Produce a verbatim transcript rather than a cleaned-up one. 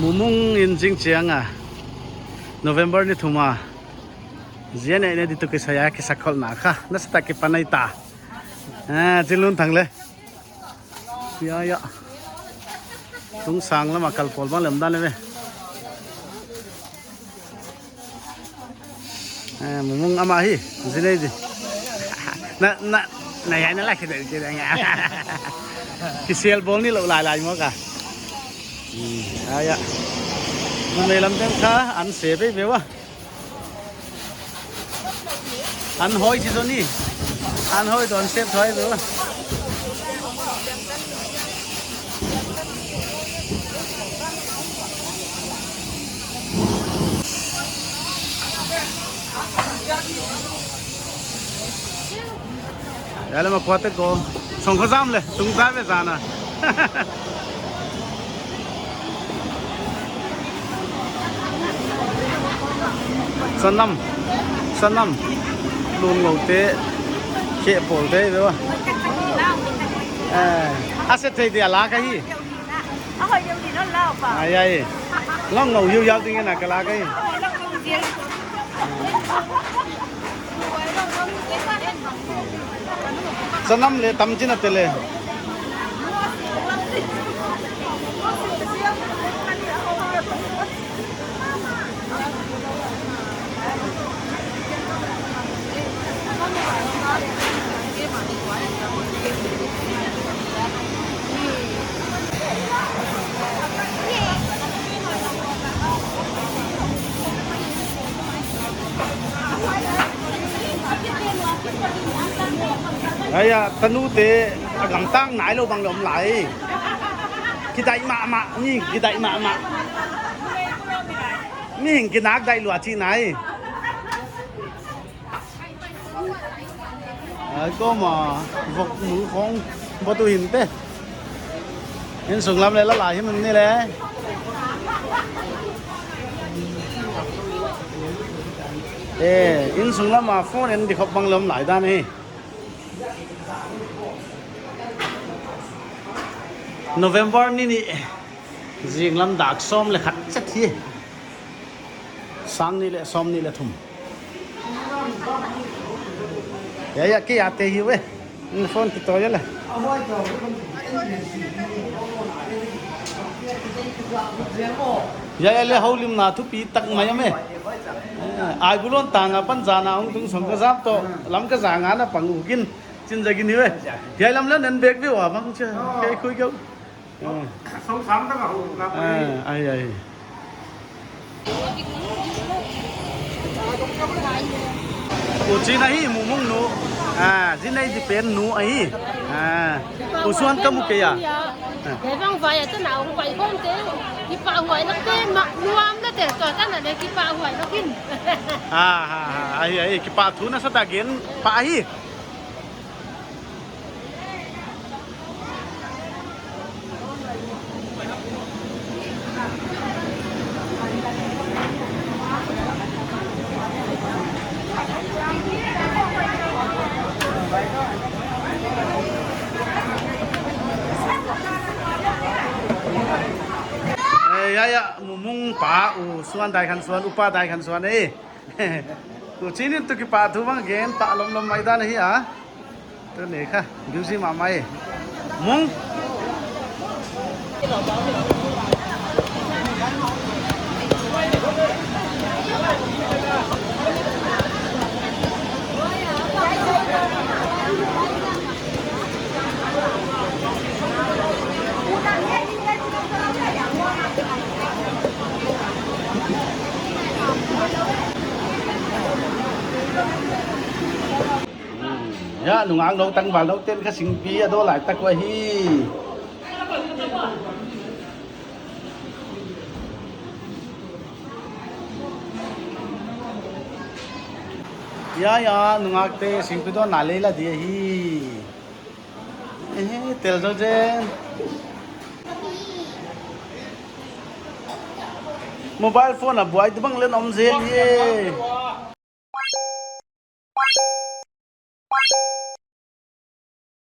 Mumung in zing chiang a, November ni thum a, zia neih ne di tu kisai a, kisakholhna kha nasatakin pan ahi ta. Ah, Chinlun Thang le. Ya, ya. Tung sang lam a kal pawl bang lem dan le ve. Eh, Mumung ama hi, zi nei di. Na, na, na ya na la khe dai khe dai ya. Kisel bawl ni lou lai lai mawk a. Hmm, ya, ya. Numei lam teng kha an se veve ua. An hoi chi zo ni. An hoi don sep thoi zo. Yale ma kuate ko. Song ko zam le, tung zai ve zana. Sanam, sanam. Lun ngou te, khe pawl te, ve wa. Eh, a se thei dia la ka hi. Ai, ai. Long ngou hiu yau ding na ka la ka hi. Sanam le tam chin a te le. Aia, tanu te a gamtang nai lou bang lom lai. Kidai mahmah, mi kidai mahmah. Mi hing kinak dai lua chi nai. Ai, ko ma, vok mu khong, bo tu hin te. Insung lam le la la him ni le. Eh, insung lam a phone en di khop bang lom lai dan hi. November ni ni, zing lam dak sawm le khat chet hi. Sang ni le sawm ni le thum. Ya, ya, ki ya te hi ve. Ni phone ki to ya le. Ya, ya le, houlimna thupi tak mai a me. Eh, ai bulon tang a pan zana hong tung song ka zap to. Lam ka zanga na pang u gin. Chin za gin hi ve. Ya lam le nen bek ve wa bang cha. Kei khui keu. Song sam ta ka ho ka. Ah, ai, ai. U Chin ahi, Mumung nu. Ah, zi nei di pen nu ahi. Ah, u Suan ka mu kei a. Ah. Kei bang vai a te na u vai kon te. Kipahhuai lak te ma nuam la te to ta na le kipahhuai lak in. Ah, ha, ha, ahi, ahi, kipahthu nasata gen pa ahi. Eh, ya, ya, Mumung pa, u Suan Dai Khan Suan, u pa Dai Khan Suan, eh. U Chin in tu kipahthu bang gen ta lomlom mai dan hi a. Tu ne kha, busy mahmah e. Mung. Ya, nungak nou tangval nou ten kha singpi a do lai tak ua hi. Ya, ya, nungak te singpi do na lei la dia hi. Eh, tel zo zen. Mobile phone a buai tu bang len om zel hi.